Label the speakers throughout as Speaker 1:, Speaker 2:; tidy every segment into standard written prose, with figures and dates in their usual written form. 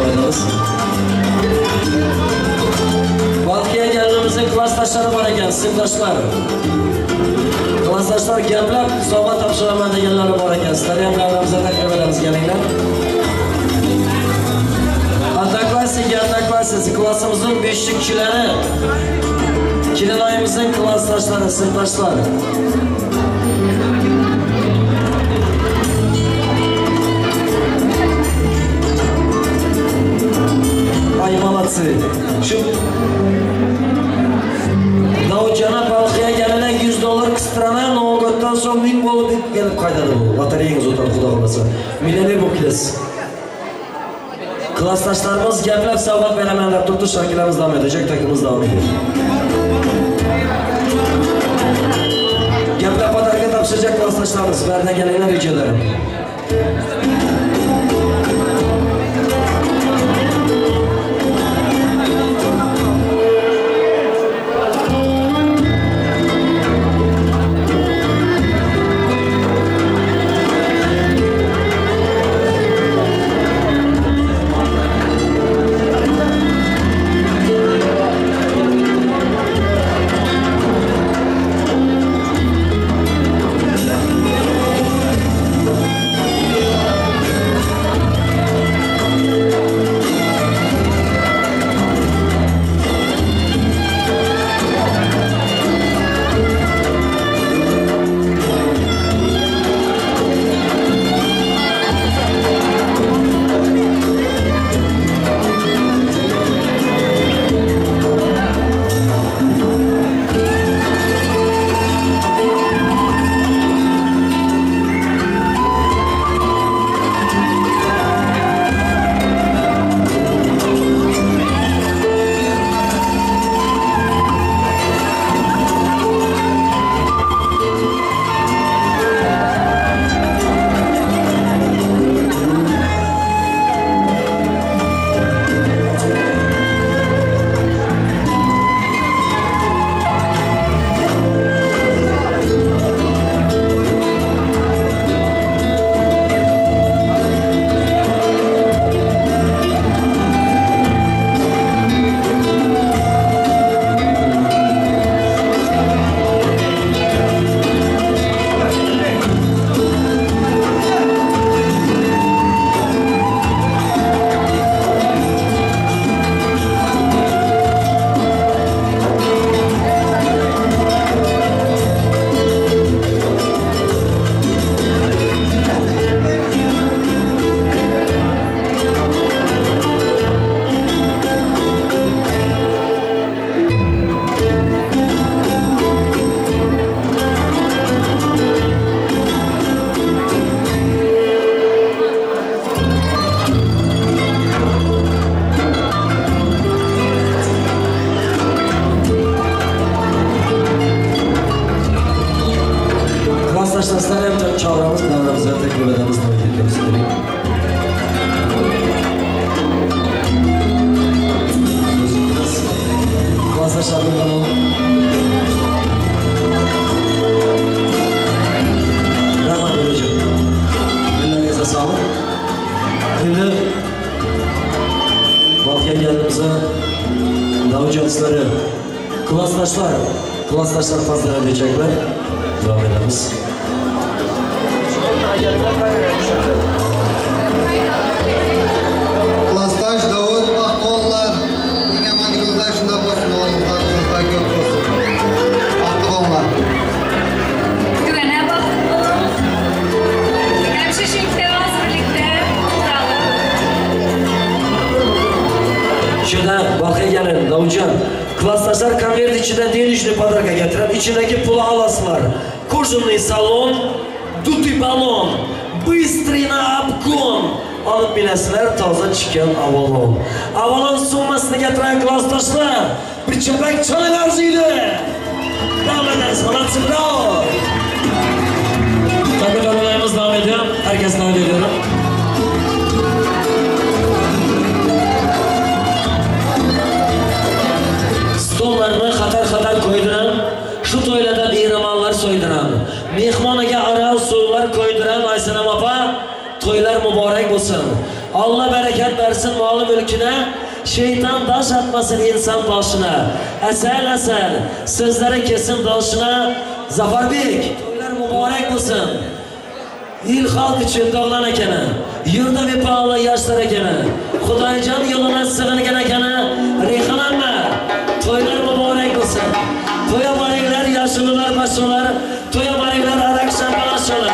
Speaker 1: Davom etamiz. Balkiya gelinimizin klassdaşları var ekan, sinfdoshlar. Klassdaşlar gaplab sovg'a topshiraman deganlari bor ekan. Sizlarni ham davramizga taklif etamiz, kelinglar. Одноклассники, одноклассницы, klassimizning beshlikchilari, kelinoyimizning klassdoshlari, sinfdoshlari. Ay, молодцы. Shu Davudjon Balxiya kelina $100 qistiraman, Novgoddan so'ng 1000 bo'lib kelib qaytadi bu. Lotereyangiz o'tadi, xudo xolasa. Millioner bo'lib ketasiz. Klassdaşlarımız gaplab sovg'a beraman deb turibdi, şarkılarımız davom edecek, takımımız davom ediyor. Gaplab podarka topshiracak klassdaşlarımız, baridan kelinglar rica ederim. Çağrımız, davramıza teklif edemiz, Klassdaşlarımdan olun. Rahmat hocam. Ellerinize sağlık. Şimdi Balkiya gelinimize Davudcansları, klassdaşlar, klassdaşlar fazla edecekler. Devam edemiz.
Speaker 2: Klassdaş Davud baxtlı eng yomon yo'lda shunda bo'lsin, o'g'limizlar ko'p bo'lsin. Baxtli bo'linglar.
Speaker 3: Güvene baxtlı olun. Hemşe şeklimiz birlikte oturalım.
Speaker 1: Şurada Balxiya gelin Davudjon. Klassdaşlar konvert içinden denizli podarka getiren içindeki pulu alasılar. Кожаный салон, дутый баллон, быстрый на обгон. Alıp biləsilər taza çıxan Avalon. Avalon summasını getiren klassdaşlar bir çöpek çalın arzuydu. Devam ederiz. Молодцы, bravo. Takı törenlerimiz devam ediyor. Herkes davet ediyorum. Stollarını xatar-xatar koyduran, şu toylarda mehrimonlar soyduran, mehmonaga aral suvlar koyduran Aysanam opa, to'ylar muborak bo'lsin. Allah bereket versin malı mülküne. Şeytan taş atmasın insan başına. Əsəl əsəl sözleri kesin daşına. Zafar Bey, toylar mübarek olsun. İl halk için doğulan ekeni, yurda vefalı yaşlar ekeni, Xudaycan yoluna sığıngan ekeni, Reyhan amma, toylar mübarek olsun. Toya baringlar yaşlılar başlar, toya baringlar arakşan balaşlar,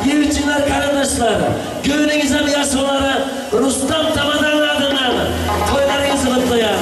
Speaker 1: yeviçinler kardeşler, göğünüzden yaşlıları, Rustam Tamadan adından toylarınızı kutlayan.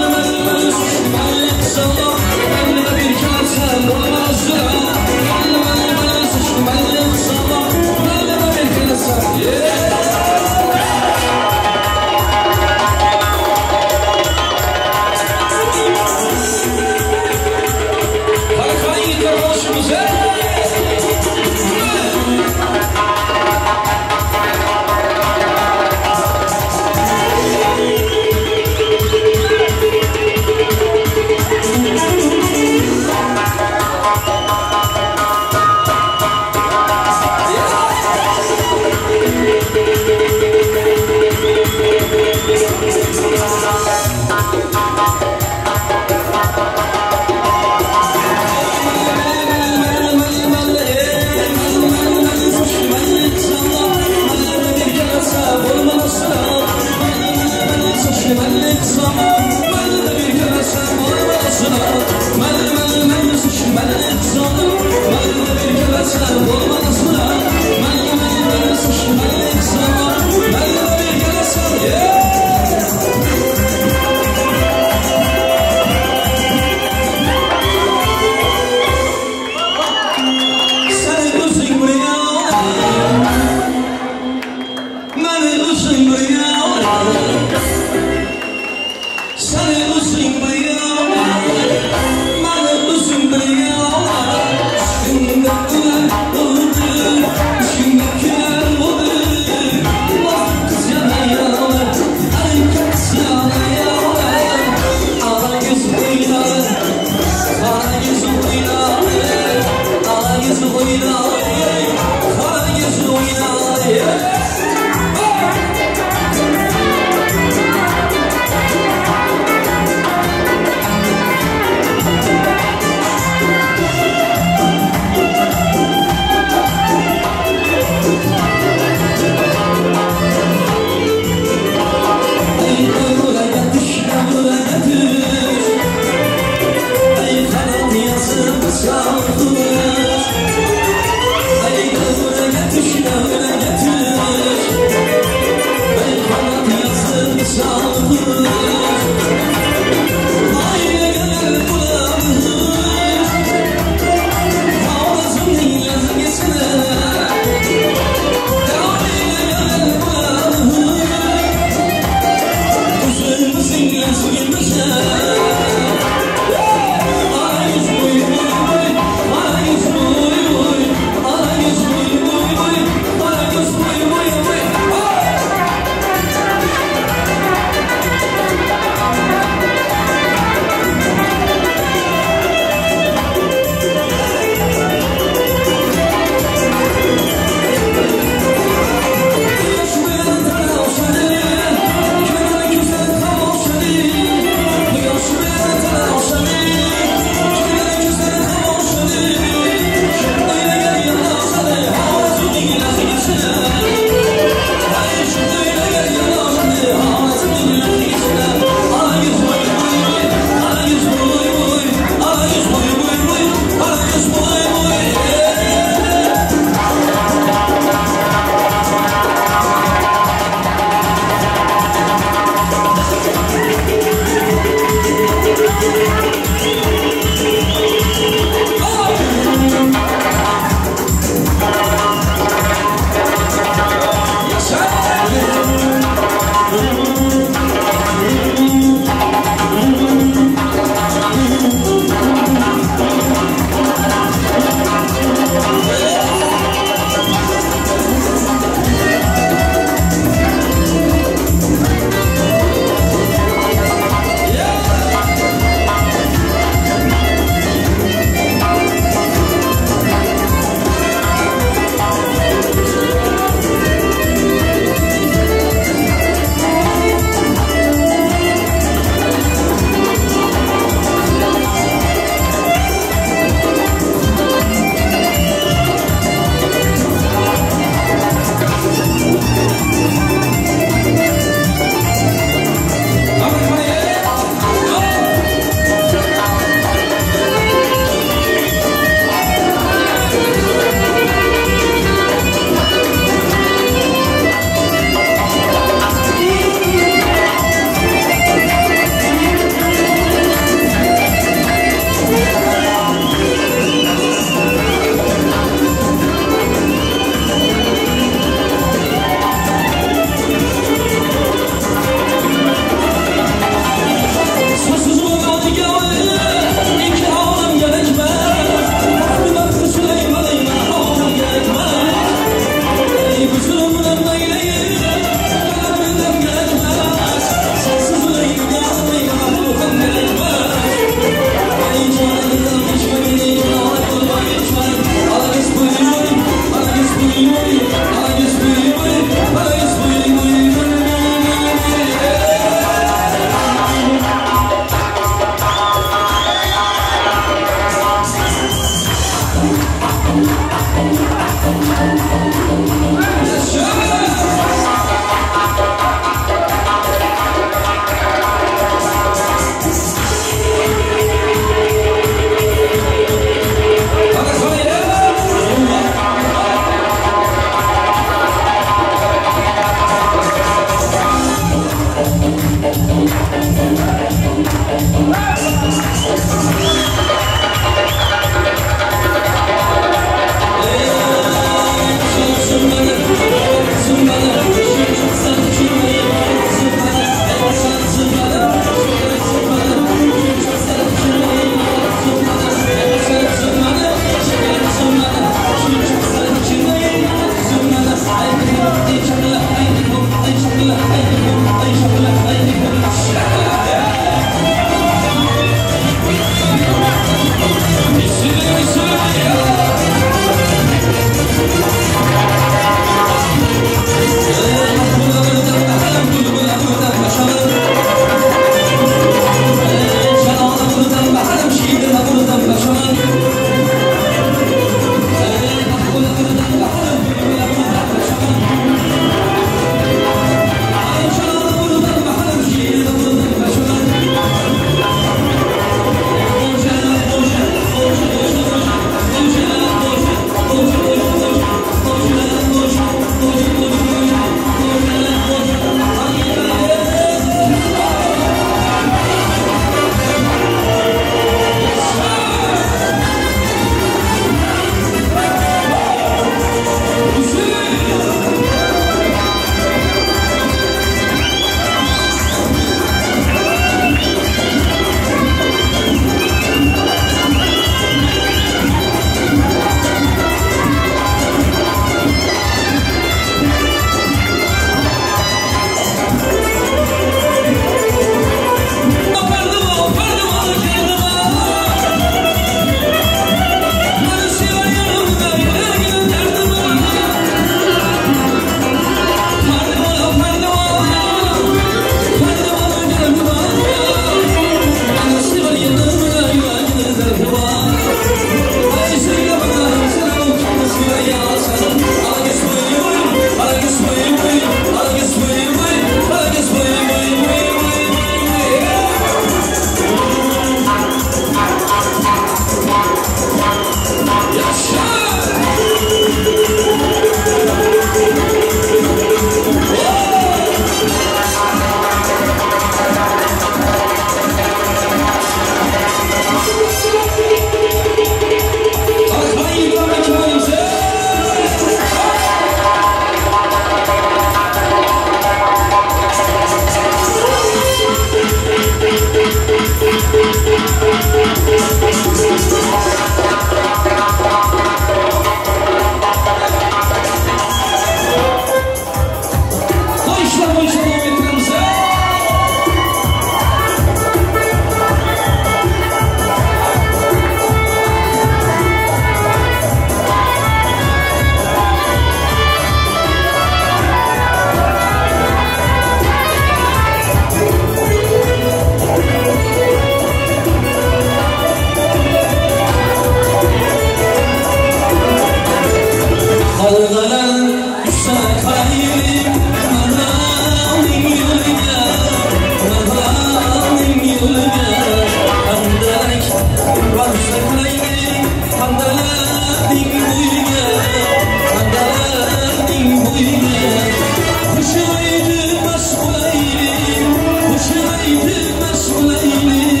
Speaker 4: Qo'shiq aytib mashg'ulaylik, qo'shiq aytib mashg'ulaylik.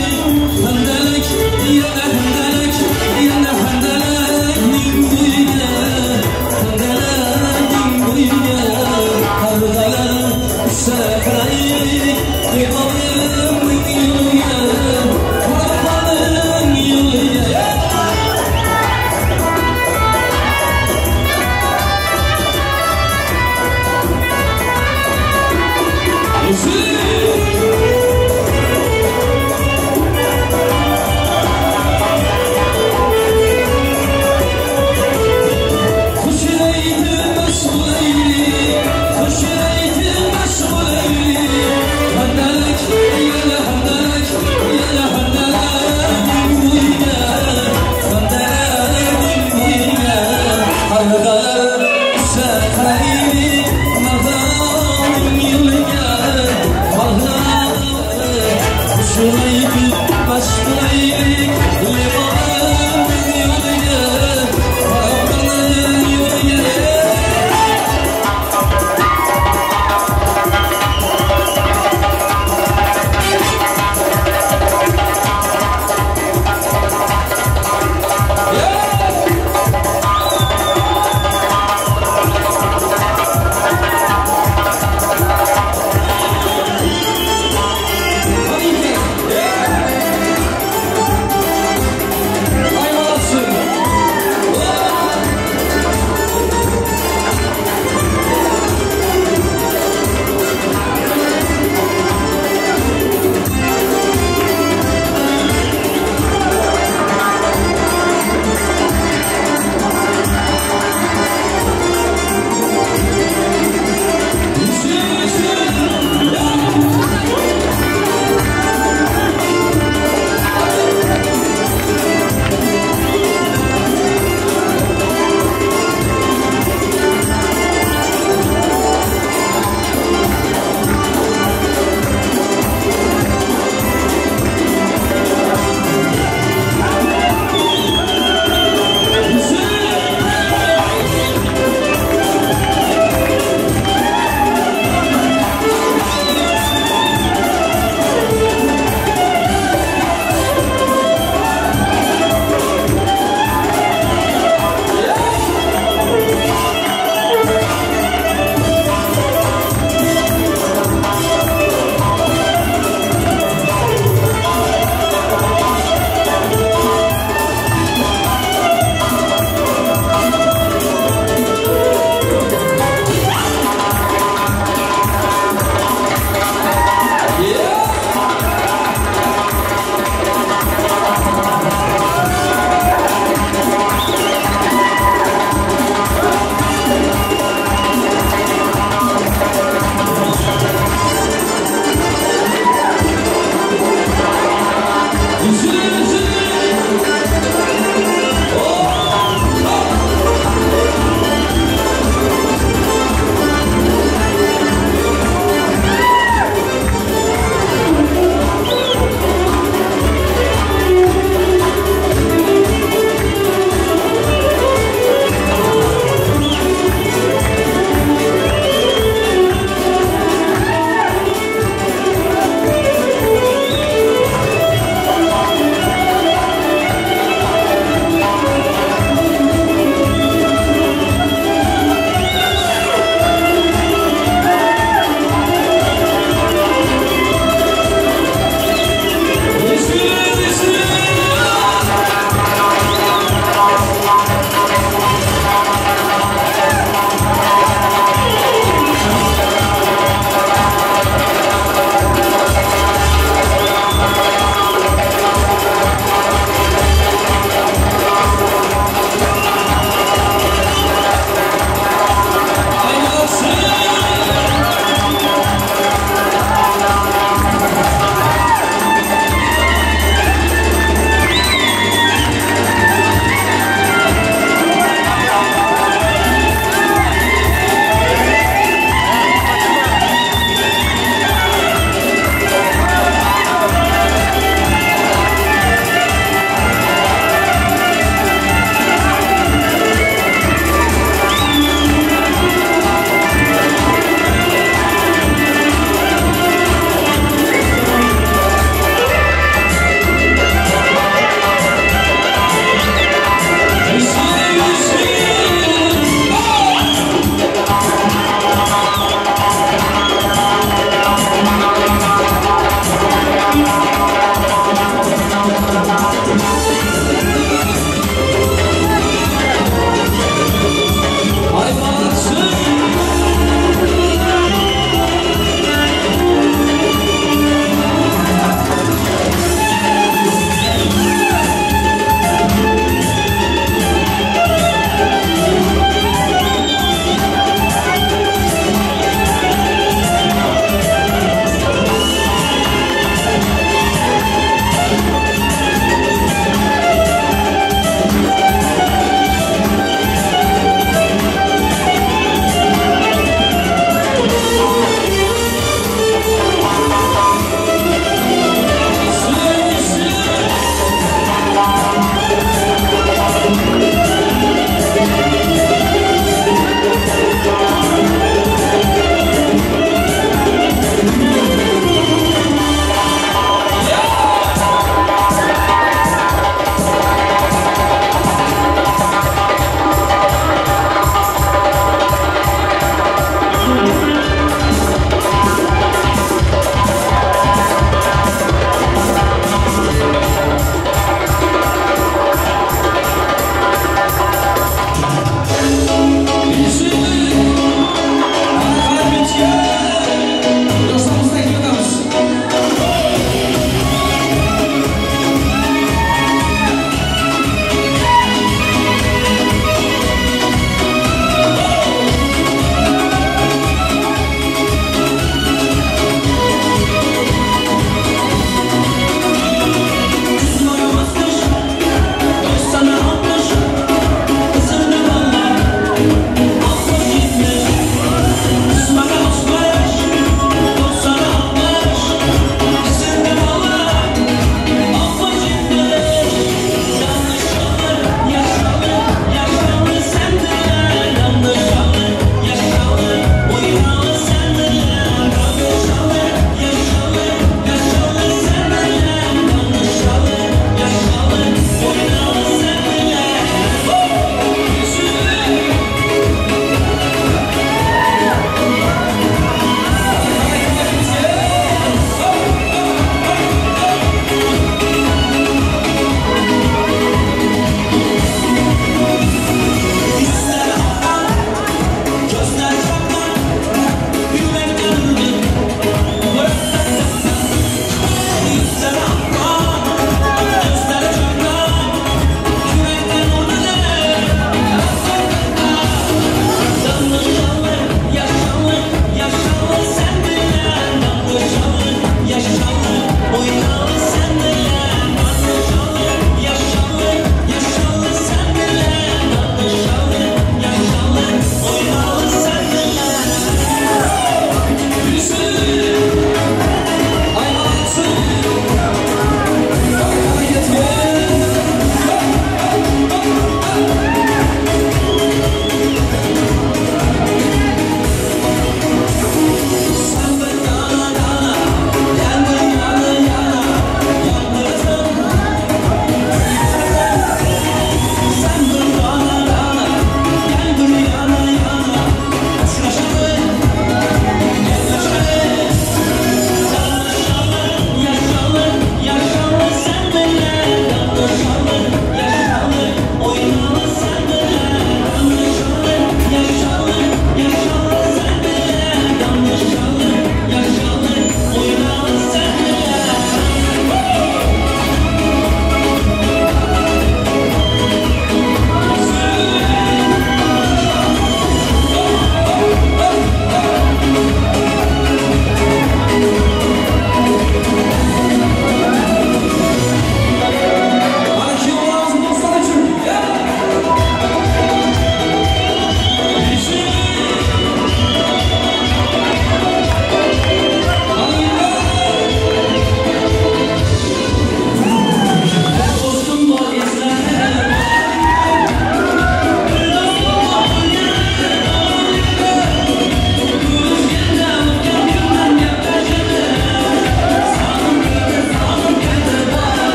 Speaker 4: Handalak, yana handalak, yana handalakning bo'yiga, handalakning bo'yiga. Qarg'alar uchsa qaraylik, devorimning yo'liga, Qoraxoning yo'liga.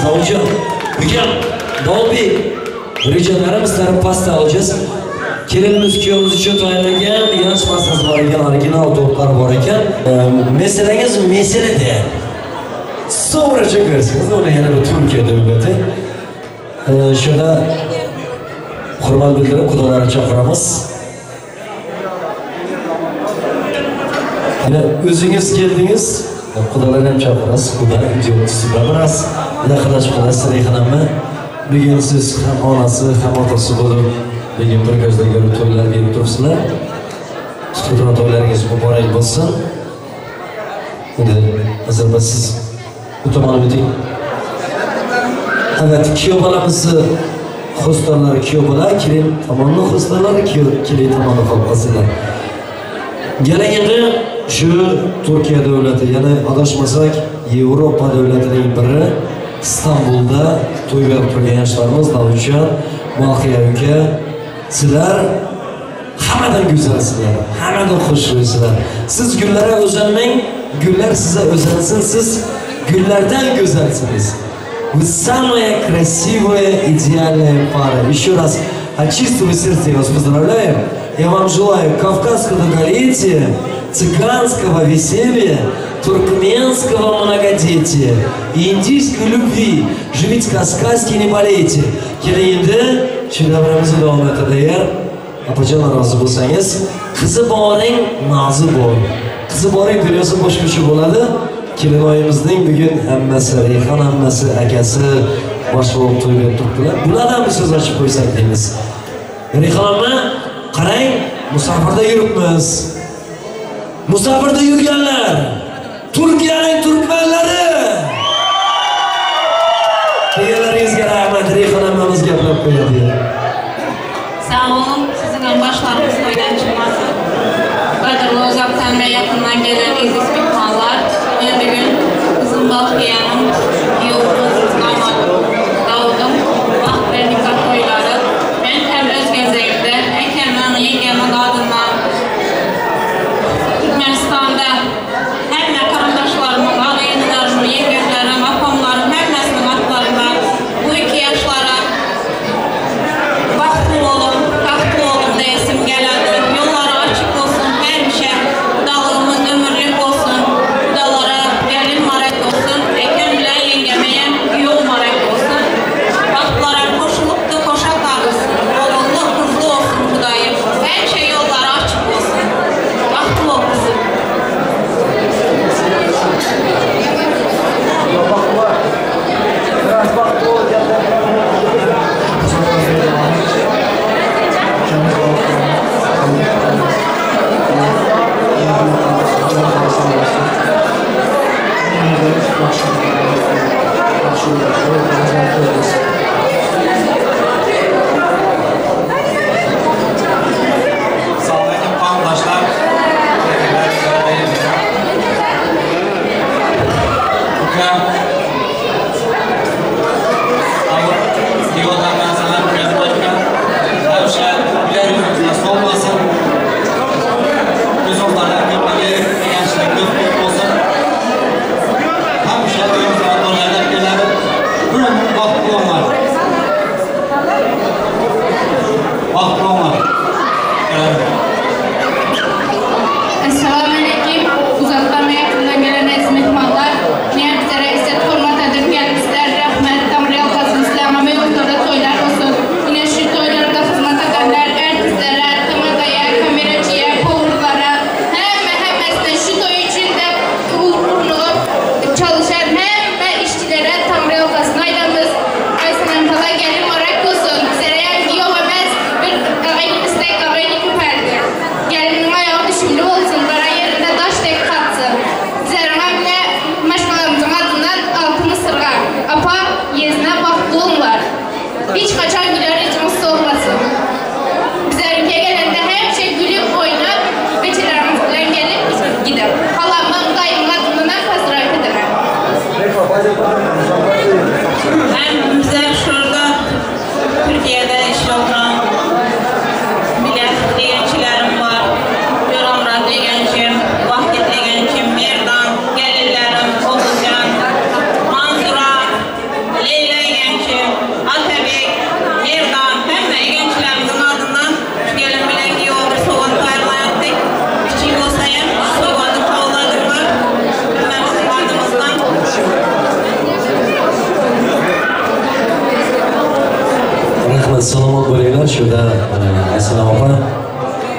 Speaker 1: Davudjon. Ukam, Davudbek, ricalarım sizlarni pasta olacağız. Kelinimiz kuyovimiz uchun tayyorlangan yosh pastasi bor ekan, original tortlar bor ekan. Meselangiz meselada. Sonra ko'rasiz, uni yana bir Turkiya davlati. Shunda hurmat bildirib xudolarni chaqiramiz. Yana o'zingiz keldingiz, xudolarni ham chaqirasiz, xudo ijodchisi biraz yaqinlashib qolasiz Reyhanamma. Bugun siz ham onasi, ham otasi bo'lib, bugun bir ko'zdan ko'rib to'ylar berib turibsizlar. Tutib to'ylaringiz muborak bo'lsin. Endi Azarba siz bu tomonni o'ting. Evet, kuyov bolamizni xostorlari kuyov bola, kelin tomonni xostorlari kelin tomonni qolib qolsinlar. Keling endi shu Turkiya davlati, ya'ni adashmasak Yevropa davlatining biri İstanbul'da to'y berib turgan yoshlarimiz Davudjon, Malxiya uka, sizlar hammadan go'zalsizlar, hammadan xushro'ysizlar. Siz gullarga o'zanmang, gullar sizga o'zansin, siz gullardan go'zalsiniz. Вы самая красивая, идеальная пара. Еще раз от чистого сердца я вас поздравляю. Я вам желаю кавказского долголетия, цыганского веселья, туркменского многодетия и индийской любви. Живите кавказски, не болейте. Keling endi shu davramizni davom etadi. Agar opajon rozi bo'lsangiz, qizi boring nozi bor. Qizi boring dunyosi boshqacha bo'ladi. Kelinoyimizning bugun hammasi Rayhon, hammasi akasi bosh bo'lib to'y berib turibdilar. Bulardan bir so'z ochib qo'ysak deymiz. Rayhon amma, qarang, musofirda yuribmiz. Musofirda yurganlar, Turkiyaning turkmanlari. Deganlaringizga rahmat. Rayhon ammamiz gaplab qo'yadi.
Speaker 5: Sağ olun, sizin ham başlarınız toydan çıxmasın. Qadrlı uzaqdan və yaxından gələn əziz mehmanlar, mən bugün qızım Balxiyanın, yolumuz Davudun vaxt və nikah toyları. Mən həm öz gözəyimdə, əkəmin, yengəmin adından Türkmenistan'da həmmə qardaşlarımın, ağayınlarımın, yengəmlərim, apamlarım, həmməsinin adlarından bu iki yaşlara baxtlı olun, taxtlı olun deyesim gələdir. Yolları açıq olsun, həmişə qudalığımız ömürlük olsun, qudalara gəlin maraq olsun, əkəmlə yengəməyə yol maraq olsun. Baxtlara qoşulubdur, qoşa qarılsın, oğullu, qızlı olsun Xudayım. Həmişə yolları açıq olsun, baxtlı ol qızım.
Speaker 6: Selamünaleyküm kardeşler. Ukam, olmasın. Göz onlardan köpəyi, gençlik köpək olsun. Həmişə onlardan gelir. Bir ömür baxtlı onlar. Baxtlı onlar.
Speaker 5: Esselamu aleyküm. Uzaktan ve yakından gelen əziz mehmanlar. Niyə bizlərə izzət, hörmət edib gəlmişlər. Rəhmət, Tanrı yalqasın, İslam'a yollarda toylar olsun. Yine şu toylarda xidmət edənlər, artistlərə, tamadaya, kameracıya, povurlara, həmməsinə şu toy üçün də uğurluq çalışan həmmə işçilərə Tanrı yalqasın aydamız. Aysanam xala gəlin maraq olsun. Bizlərə yəni yox eməz bir ağayımız tək ağayını köpərdir. Gəlinin ayağı düşümlü olsun, qara yerində daş tək qatsın. Bizlərə həmlə maşqalamızın adından altını sırğa. Apa, yezinə baxtlı olunlar. Hiç qaçan gülər üzümüz solmasın. Bizlərinə gələndə həmişə gülüb oynab, veçələrimiz bilan gəlib gidib. Xalamın, dayımın adından pozdravit edirəm.
Speaker 7: Mən bizə şurada Türkiyədə işdə oturan millət degençilərim var. Yoramrat degençim, Vahid degençim, Merdan, gəlinlərim, Oğuzcan, Mansura, Leyla.
Speaker 1: Salomat bo'linglar. Shu yerda Aysanam opa,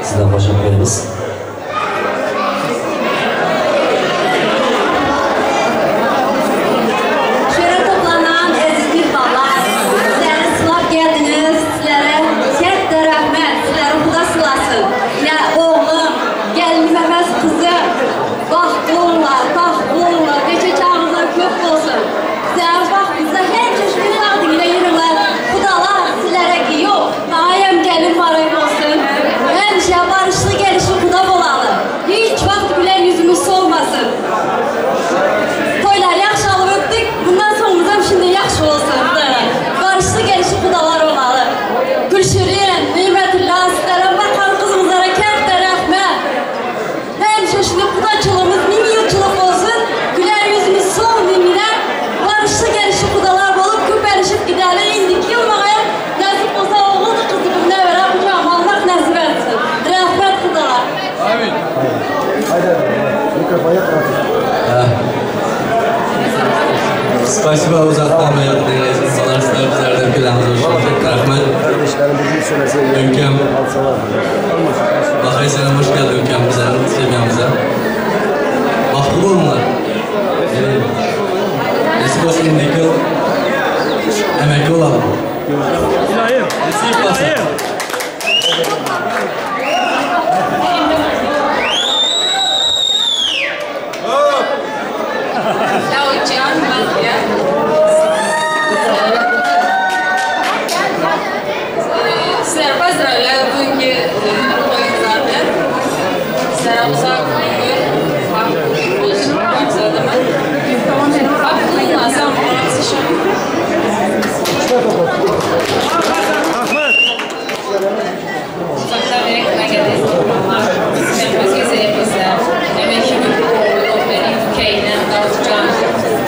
Speaker 1: sizdan boshlab qo'yamiz.
Speaker 8: Şöyle toplanan əziz mehmanlar, sizləri sılab gəldiniz, sizlərə katta rəhmət, sizləri Xuda sılasın. Ya oğlum, gəlinim əməz qızı, baxtlı olurlar, taxtlı olurlar, neçə çağınızlar köp olsun. Sizlərin baxtınıza hər çeşit sağdığıyla yürürlər. Xudalar sizlərə ki, yox, daim gəlin varayım olsun. Həmişə barışlı gəlişli Xuda olalı. Heç vaxt gülər yüzümüz solmasın. Toylar yaxşı alıb öpdük, bundan sonumuzam şimdi yaxşı olsun. Barışlı gəlişli xudalar olmalı. Gülşirin, Nimetullah, sizlərə baxan qızımızlara katta rəhmət. Həmişə şimdi xudaçılığımız min yılçılıq olsun. Gülər yüzümüz solmayın. Barışlı gəlişli xudalar olub köpərişib gidəli. İndiki yıl mağaya nəsib olsa oğludur qızı nəvərə qucağıma almaq nəsib etsin. Rəhmət xudalar.
Speaker 6: Спасибо uzaktan ve yakından insanlar, sizler bizlerden planımız olsun. Rahmet. Ülkem. Bakay selam, hoş geldin ülkemize, seviyemize. Bahtlı olunlar. Nasip olsun indiki yıl emekli olalım. Nasip olsun.
Speaker 5: Davutcan, Bakıya. Sizler поздравляю bugünkü toyunuzda. Sizlere uzak ömür, baht olsun maksadıma. Bahtlı olmasam olsun. Uzaktan ve yakına gelen insanlar, öz gezeğimizde, emekimin oğlu, benim Keynem, Davutcan,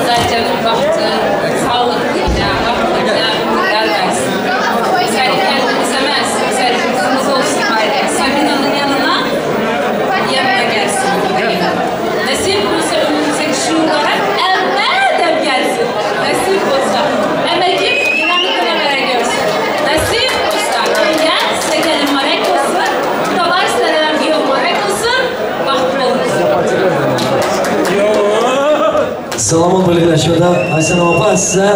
Speaker 5: Zaten bahtı, sağlıklıyla, bahtıyla ömürler versin. Sen kendimiz emez, sen kızımız olsun bari. Sabina'nın yanına gelsin. Nasip olsa önümüzdeki şunlara elbette gelsin. Nasip olsa. Emekim yine bir kadar görsün. Nasip olsa. Gel size gelin marek olsun. Davar size bir yol marek olsun. Bahtlı olun.
Speaker 1: Salomat bo'linglar. Shu yerda Aysanam opa, size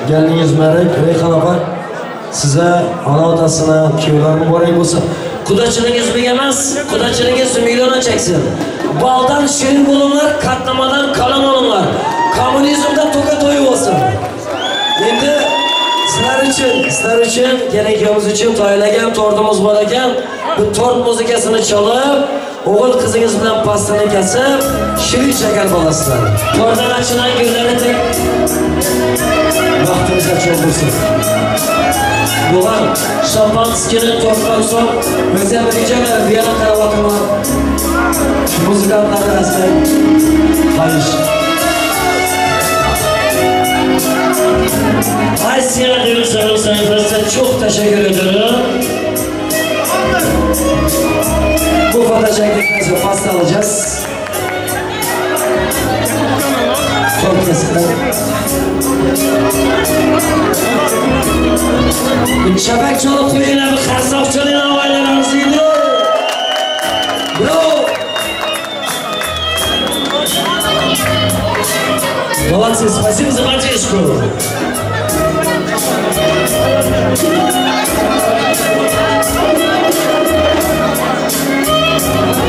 Speaker 1: geliningiz muborak, Reyhan opa, size ana otasına kuyovlar muborak bo'lsin. Qudachilingiz ming emas, qudachilingiz milliona cheksin. Baldan shirin bo'linglar, katlamadan kalın olinglar. Kommunizmda to'ka to'yi bo'lsin. Endi sizlar uchun, kelin kuyovimiz uchun tayyorlagan tortimiz bor ekan. Bu tort muzikasini chalib, o'g'il qizingiz bilan pastini kesib, shirin shakar bo'lasizlar. Tortdan açılan gülleri tek vaqtingiz çok bo'lsin. Bular şampanskini tortdan so'ng o'zim rejalar bu yana qarab o'tiraman. Shu muzikantlarni aslang. Xayish. Asya'ya Gülsarı sayfasına çok teşekkür ederim. Bu foto çektikten sonra pasta alacağız. Çok kesinlikle. Çapek çalıp koyun, bir kasap çalın havayla arzuydu. Bravo. Молодцы, спасибо за поддержку.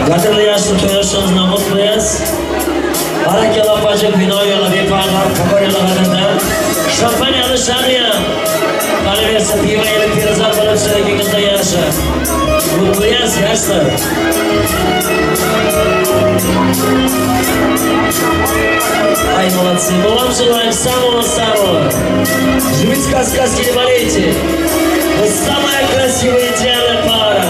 Speaker 1: Qadrli yaşlı to'ylashingizni mutluyuz. Barakalla opacığım, bino yo'li, beparlar, kabar yo'li qadrdan. Şampanyalı şariyam. Qolaversa, pivo yelib, perizat bo'lib, sherigingizda yaxshi. Mutluyuz, yoshlar. Ай, молодцы. Мы вам желаем самого-самого. Живите как сказки, не болейте. Вы самая красивая, идеальная пара.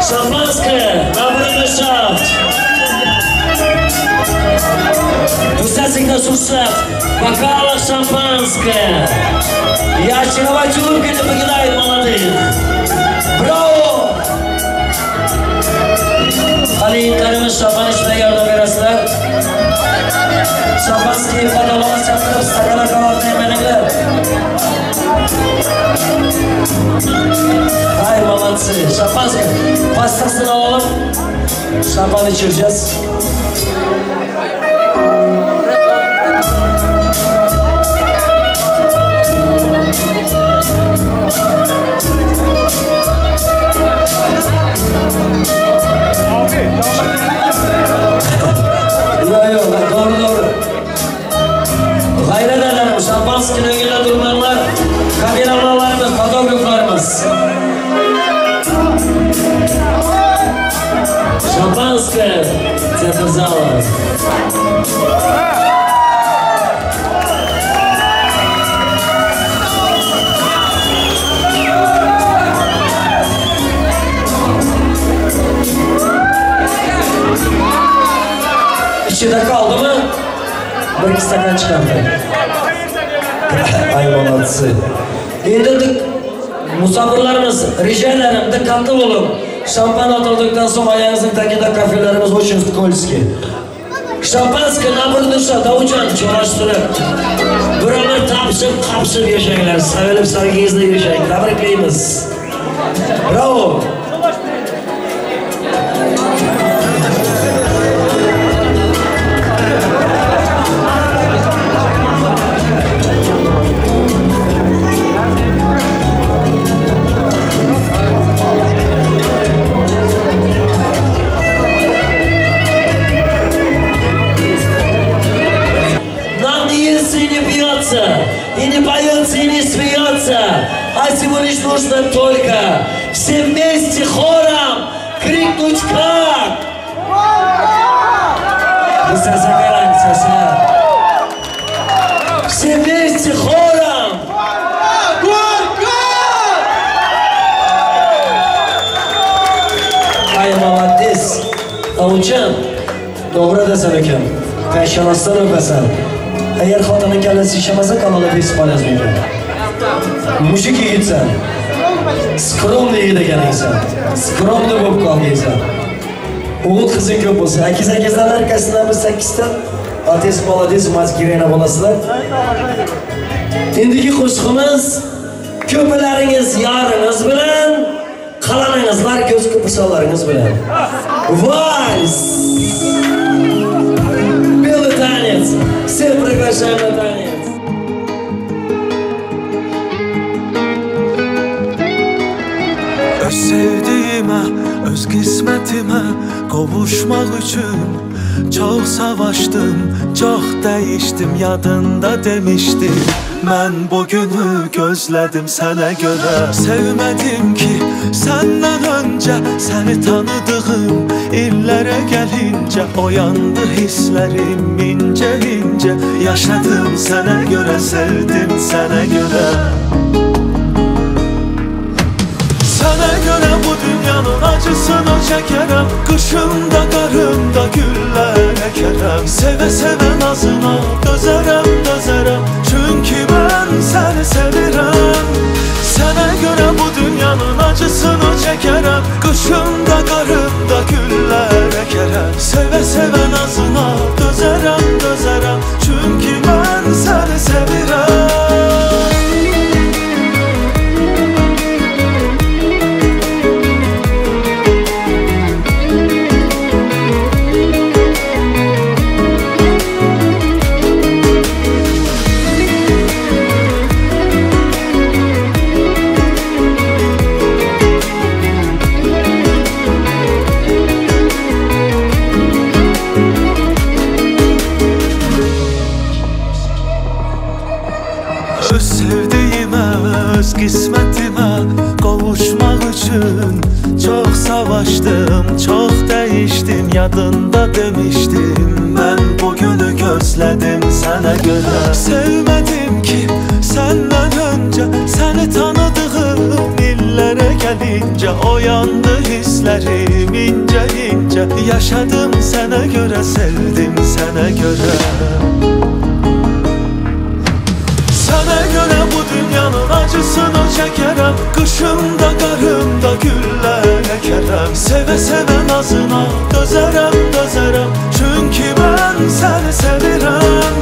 Speaker 1: Шампанское на брудершафт. Пусть нас бокалов шампанское. Я очаровать улыбкой не покидает молодых. Браво! Hadi yiğitlerimiz şampan içmeye yardım verasılar. Şampanskiyi patolama çaktırıp sakala kabartmayı menekler. Hayır молодцы. Şampanski pastasını alalım. Şampan içireceğiz. Yok yok, doğru doğru. Gayret ederim, şampanskinin önünde durmayanlar, kameramanlarımız, fotoğraflarımız. Шампанское, центр зала. İçinde kaldı mı? Bir iki stakan çıkarttı. Ay молодцы. Endi musafirlarimiz, rica ederim, dikkatli olun. Şampan atıldıktan sonra ayağınızın takida kafelerimiz очень скользкие. Шампанское на брудершафт, Davutcan, çoğaştırıp. Bir ömür tapşıp kapşıp yaşayınlar. Sevilip sevginizle yaşayın. Tebriklaymiz. Bravo. И не поется, и не смеется, а всего лишь нужно только все вместе хором крикнуть как! Все вместе хором! Ay молодец! Davutcan, doğru desem ekan, peshonasidan o'pasan. Eğer xotinning kallasi ishlamasa, kanalda бесполезный ekan. Мужик yigitsan, скромный yigit ekansan, скромный bo'lib qolgansan. O'g'il qizing ko'p bo'lsa, 8-8dan arkasidan bir 8ta отец молодец, mать героиня bo'lasizlar. Endigi qo'shig'imiz ko'plaringiz yoringiz bilan, qalaningizlar ko'z ko'pishalaringiz bilan. Vals! Белый танец. Всех приглашаем на танец.
Speaker 4: Öz sevdiğime, öz kısmetime kavuşmak için çok savaştım, çok değiştim, yadında demiştim. Ben bugünü gözledim sana göre. Sevmedim ki senden önce seni tanıdığım illere gelince oyandı hislerim ince ince. Yaşadım sana göre, sevdim sana göre. Sana göre bu dünyanın acısını çekerem, kışında karında güller ekerem. Seve seve nazına dözerem dözerem, çünkü ben seni sevirem. Sana göre bu dünyanın acısını çekerem, kışında karında güller ekerem. Seve seve nazına dözerem dözerem, çünkü ben seni sevirem. Öz sevdiğime, öz kısmetime kavuşmak için çok savaştım, çok değiştim, yadında demiştim. Ben bugünü gözledim sana göre. Sevmedim ki senden önce seni tanıdığım illere gelince oyandı hislerim ince ince. Yaşadım sana göre, sevdim sana göre. Sana göre bu dünyanın acısını çekerem. Kışımda karımda güller ekerem. Seve seve nazına dözerem dözerem. Çünkü ben seni sevirem.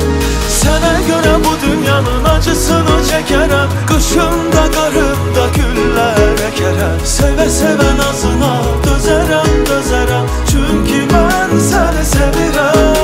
Speaker 4: Sana göre bu dünyanın acısını çekerem. Kışımda karımda güller ekerem. Seve seve nazına dözerem dözerem. Çünkü ben seni sevirem.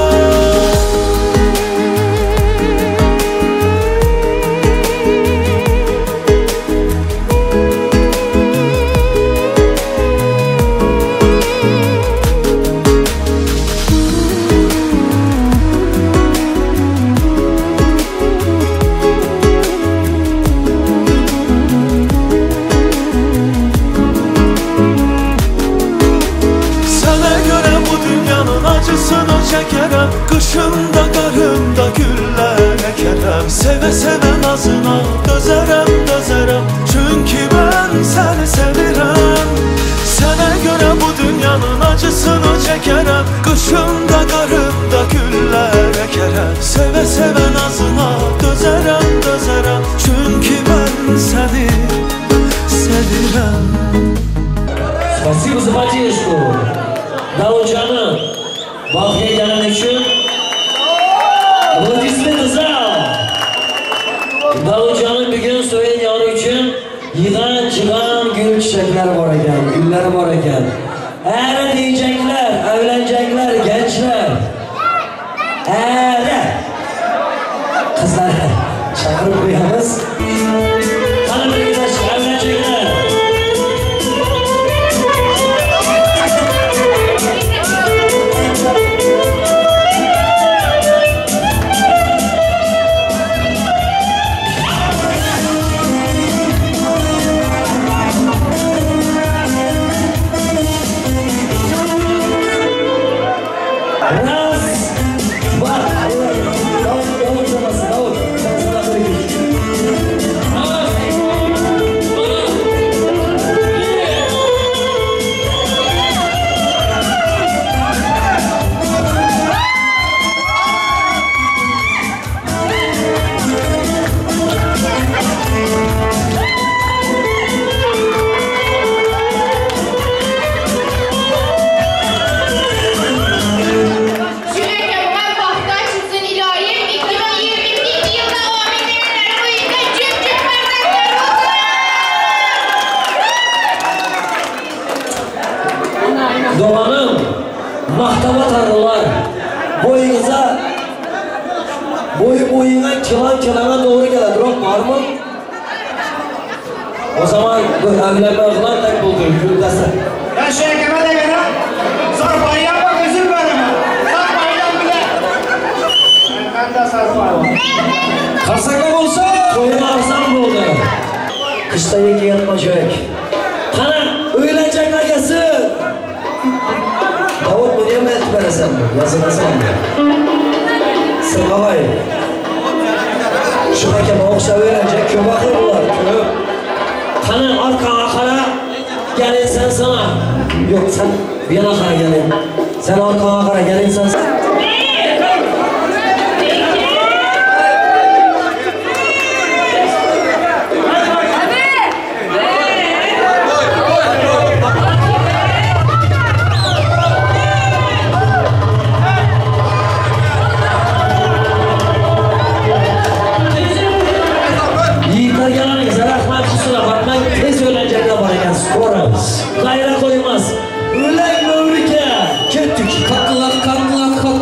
Speaker 4: Çekerem, kışımda karımda güller ekerem. Seve seve nazına dözerem dözerem. Çünkü ben seni sevirem. Sana göre bu dünyanın acısını çekerem. Kışımda karımda güller ekerem. Seve seve nazına dözerem dözerem. Çünkü ben seni sevirem.
Speaker 1: Спасибо за поддержку. Davutcan'ı Bakıya gelen için aplodismenti zal. Davutcan'ın bugün söyleyen yarı için yığan çıkan gül çiçekleri var ekan, gülleri var ekan. Ere diyecekler, evlenecekler gençler. Ere. Kızlar çağırıp koyamız. Hanım arkadaş evlenecekler. Doğanım, mahtava tarılar, boyunuza, boyu boyuna kilan kilana doğru gelir. Rock var mı? O zaman bu evlenme oğlan tek buldu, güldesin.
Speaker 9: Ben şu ekeme de verem, sarpayıya bak özür veremem. Sarpayıdan bile. Ben de sarpayım.
Speaker 1: Kasaka olsa, koyun arzan buldu. Kışta yenge yatmayacak. Kana, öğlenecekler gelsin. Davut bu niye met veresen bu? Yazın nasıl anlıyor? Sırlavay. Şu hakeme okşa öğrenecek, köp akır bunlar, köp. Kana arkana kara, gelin sen sana. Yok sen bir yana kara gelin. Sen arkana kara gelin sen. Gayrı koymaz. Ölen mövlüke. Kettik.
Speaker 6: Kakla kakla kakla.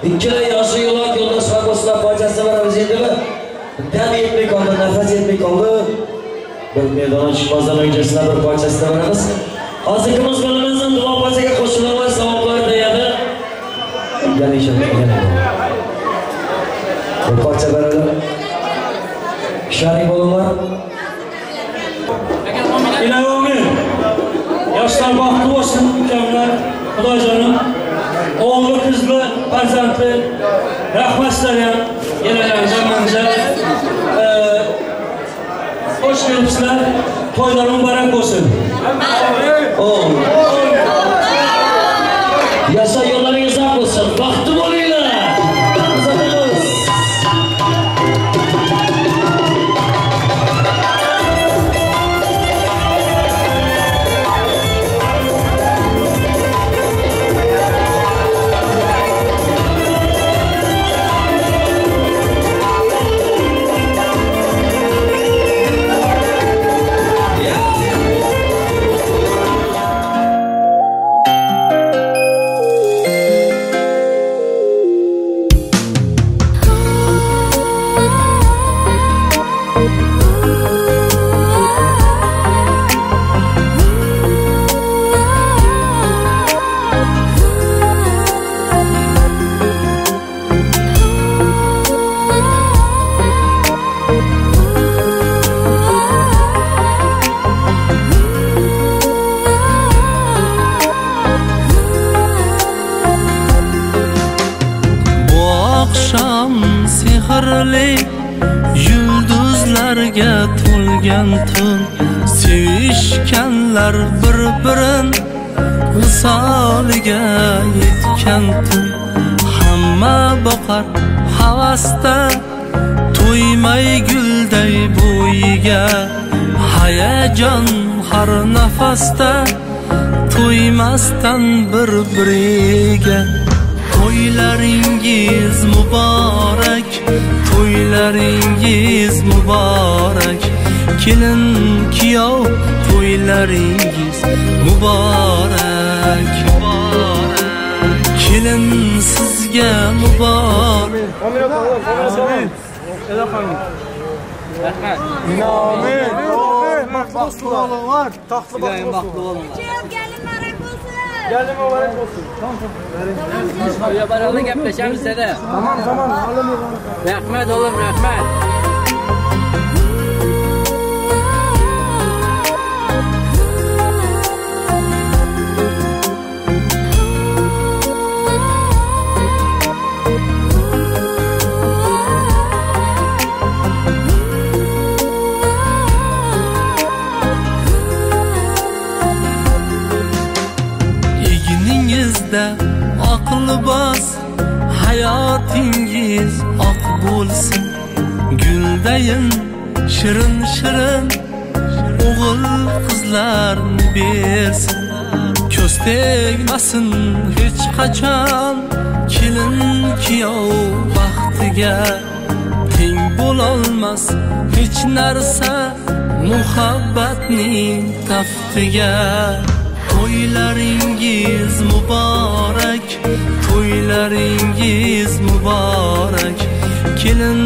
Speaker 1: Ikkala yoshi yo'lak yo'ldosh va parchasini beramiz endimi? Dam yetmay qoldi, nafas yetmay qoldi. Bir maydonga chiqmazdan o'nchasini bir parchasini beramiz. Hozirgi muzg'onimizning duo parchaga qo'shilgan savoblar deyadi. Yana ishonch, yana. Bir parcha beradi. Sharik bo'linglar.
Speaker 10: İlahi yaşlar baxtlı olsun ukamlar, Xudojonim. Oğlu, qizli, farzandli, rahmat sizlarga, yana jamoamizga. Xoş kelibsizlar. To'ylar muborak bo'lsin.
Speaker 1: Yasha yo'llaringiz oq bo'lsin. Baxtli bo'linglar.
Speaker 4: Yulduzlarga to'lgan tun, sevishganlar bir-birin visoliga yetgan tun. Hamma boqar havasda, to'ymay gulday bo'yiga, hayajon har nafasda, to'ymasdan bir-biriga. To'ylaringiz muborak, to'ylaringiz muborak, kelin kuyov to'ylaringiz muborak. Kelin sizga muborak.
Speaker 9: Amin. Amin. Baxtli olinglar, taxtli baxtli olinglar. Gelin mübarek olsun. Tamam tamam.
Speaker 11: Ya beraber gaplaşamiz dede.
Speaker 9: Tamam tamam.
Speaker 11: Rahmat oğlum, rahmat.
Speaker 4: Oq libos hayotingiz oq bo'lsin, guldayin shirin shirin o'g'il qizlarni bersin. Ko'z tegmasin hech qachon kelin kuyov baxtiga, teng bo'lolmas hech narsa muhabbatning taftiga. To'ylaringiz muborak, to'ylaringiz muborak, kelin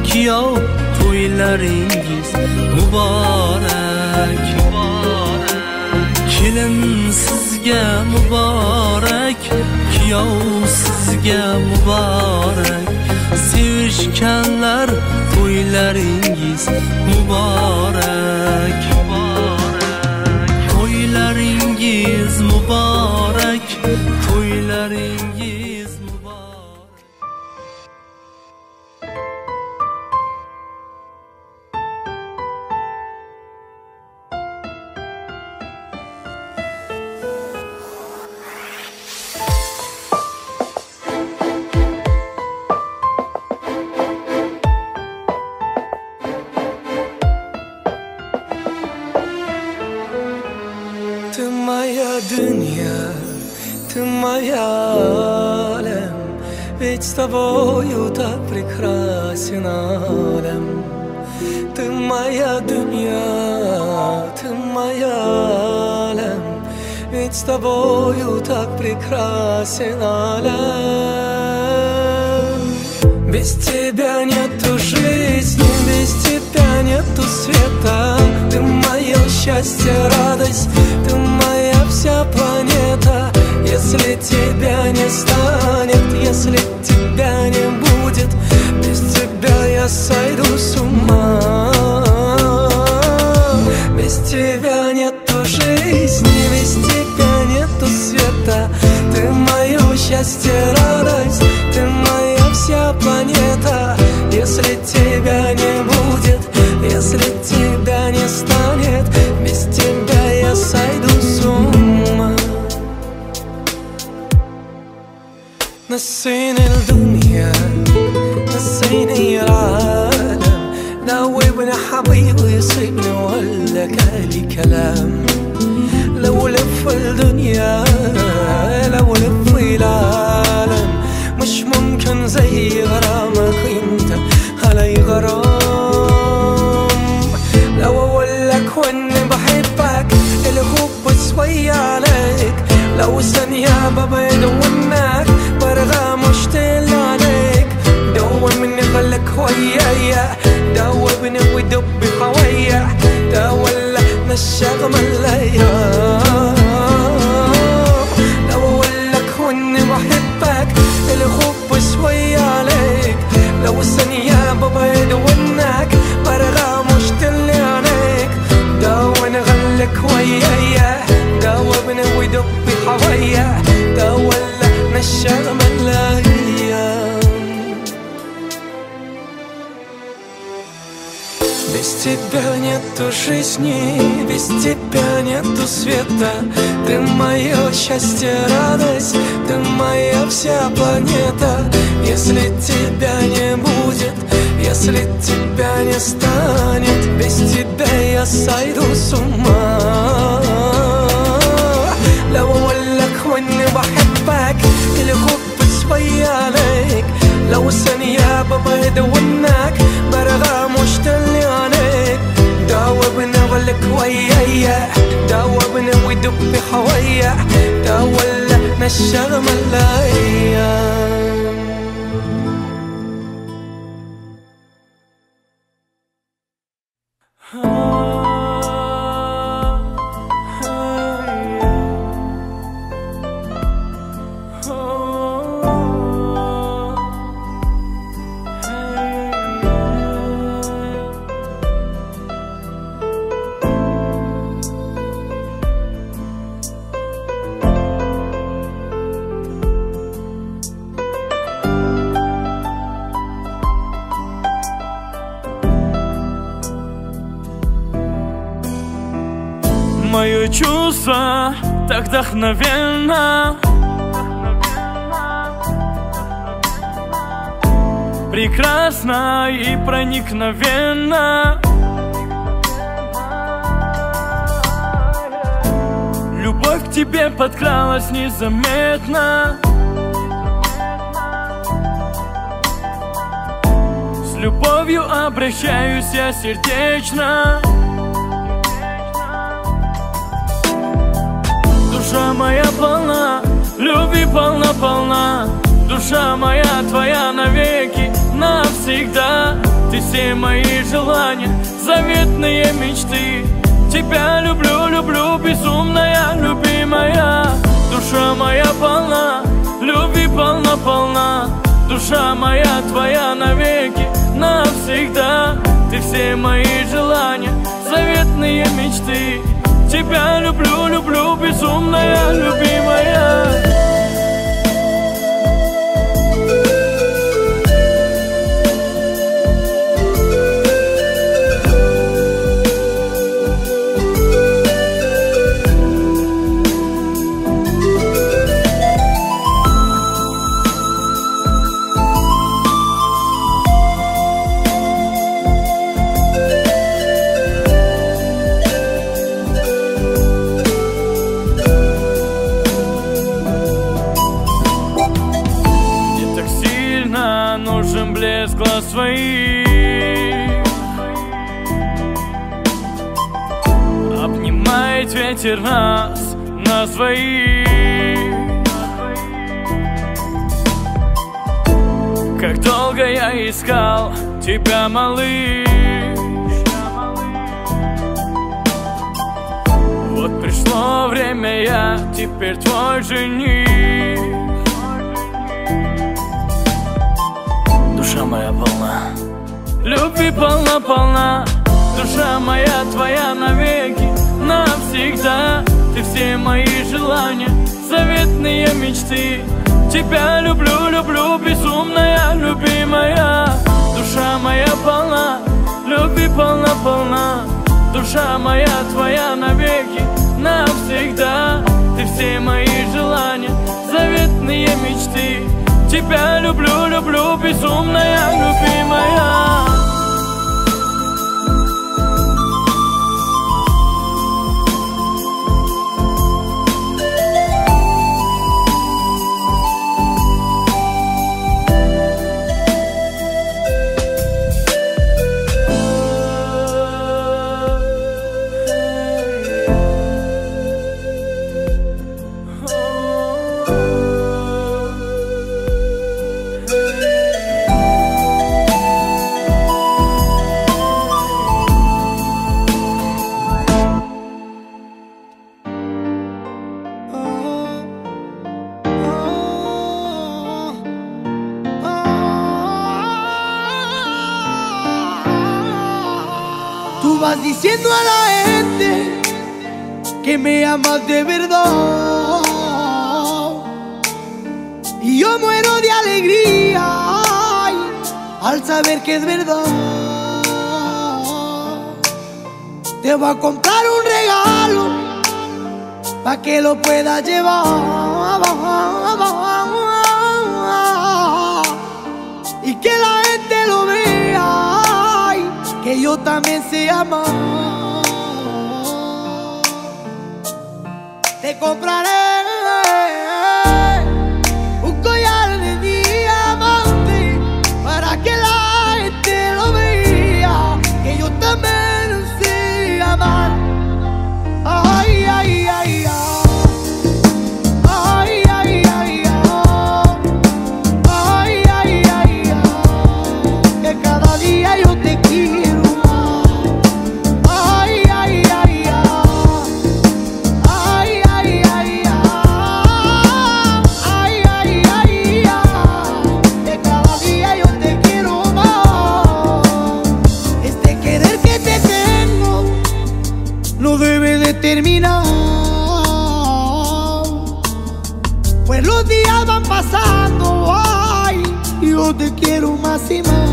Speaker 4: kuyov to'ylaringiz muborak. Kelin sizga muborak, kuyov sizga muborak, sevishganlar to'ylaringiz muborak. To'ylaringiz muborak, to'ylaringiz muborak.
Speaker 12: Ты моя dünya, ты моя alem, ведь с тобою так прекрасен алем. Ты моя dünya, ты моя alem, ведь с тобою так прекрасен алем. Без тебя нету жизни, без тебя нету света. Ты мое счастье, радость, ты моя вся планета. Если тебя не станет, если тебя не будет, без тебя я сойду с ума. Без тебя нету жизни, без тебя нету света. Ты мое счастье, радость, ты моя вся планета. Если тебя не будет, если тебя не станет, без тебя я сойду с ума. نسيني الدنيا، نسيني العالم، دوبني حبيبي سيبني ولا كالي كلام. لو لف الدنيا، لو لف العالم، مش ممكن زي غرامك انت علي غرام. لو اقولك واني بحبك الحب شوية عليك، لو ثانية ببعد عنك برغى مشتل عليك. دوبني خليك ويايا، دوبني ودبي حويا، تولى الشغم الايام. لو اقولك واني بحبك الحب شوية عليك، لو ثانية ببعد عنك برغى مشتل عليك. دوبني خليك ويايا، دوبني ودبي حويا، تولى الشغم الايام. Без тебя нету жизни, без тебя нету света. Ты мое счастье, радость, ты моя вся планета. Если тебя не будет, если тебя не станет, без тебя я сойду с ума. لو اقولك واني بحبك الحب شوية عليك، لو ثانية ببعد عنك برغى مشتل عليك. دوبني غلك ويايا، دوبني ودبي حويا، تولى الشغم الايام.
Speaker 4: Мое чувство так вдохновенно, прекрасно и проникновенно. Любовь к тебе подкралась незаметно. С любовью обращаюсь я сердечно. Душа моя полна, любви полна-полна. Душа моя твоя навеки, навсегда. Ты все мои желания, заветные мечты. Тебя люблю, люблю, безумная, любимая. Душа моя полна, любви полна-полна. Душа моя твоя навеки, навсегда. Ты все мои желания, заветные мечты. Тебя люблю, люблю, безумная, любимая. Нужен блеск глаз твоих, обнимает ветер нас, нас двоих. Как долго я искал тебя, малыш. Вот пришло время, я теперь твой жених. Душа моя полна любви, полна-полна. Душа моя твоя навеки, навсегда. Ты все мои желания, заветные мечты. Тебя люблю, люблю, безумная, любимая. Душа моя полна любви, полна-полна. Душа моя твоя навеки, навсегда. Ты все мои желания, заветные мечты. Тебя люблю, люблю, безумная, любимая.
Speaker 12: Vas diciendo a la gente que me amas de verdad, y yo muero de alegría, ay, al saber que es verdad. Te voy a comprar un regalo pa' que lo puedas llevar, y que la gente lo vea, que yo también sé amar. Te compraré un collar de diamante para que la gente lo vea, que yo también sé amar. Ay, ay, ay, ay. Ay, ay, ay, ay. Ay, ay, ay, ay. Que cada día yo te quiero. Terminar, pues los días van pasando, ay, yo te quiero más y más.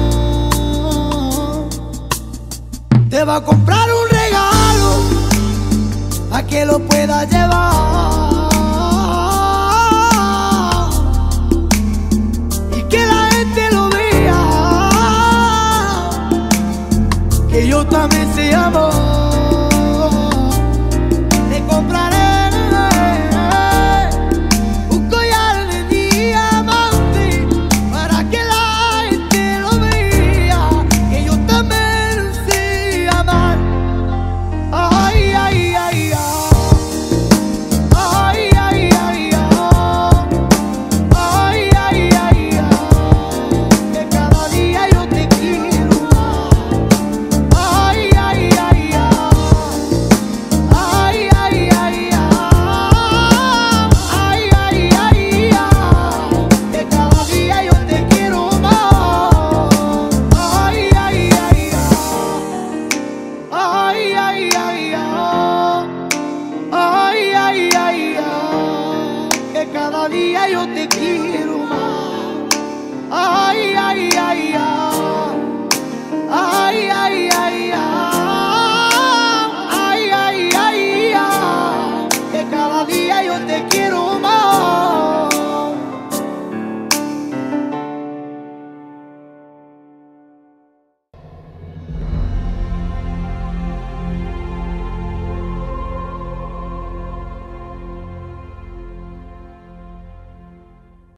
Speaker 12: Te va a comprar un regalo pa' que lo puedas llevar, y que la gente lo vea, que yo también sé amar.